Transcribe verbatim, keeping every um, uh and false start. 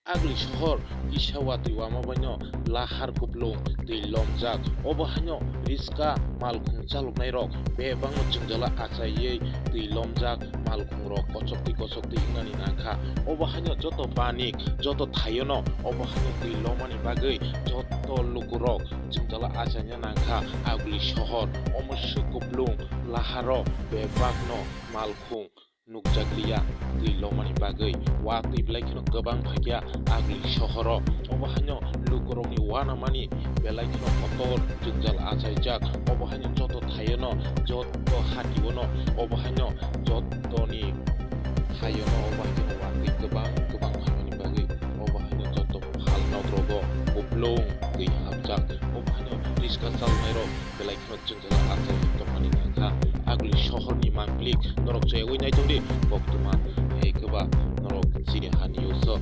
Agli sohor kisa watwi wama baino lahar kuplung twi lomjak. Obo haino riska malkhung chaloknairok bebakno jwngjala achaiwi twi lomjak, malkhungrok kochok twi kochok twi wngnani nangkha. Obo haino joto banik, joto thaiono obo haino twi lomani bagwi joto lukurok jwngjala achaina nangkha. Agli sohor omo swk kuplung, laharo bebakno malkhung nukjakliya twi lomani bagwi. Watwi belai kheno kwbang phaikha Agli sohoro. Obo haino lukurokni uanamani belai kheno kotor jwngjal achaijak. Obo haino joto thaiono, joto hationo, obo haino jotoni thaiono obo haino watwi kwbang kwbang phaimani bagwi obo haino joto phal nogrogo kuplung twi hapjak. Obo haino riska chalnairok belai kheno jwngjala achai tongmani nangkha. Agli sohorni mangpili norok chayagwi naitongdi, koktwma hai kwba norok chini hani uso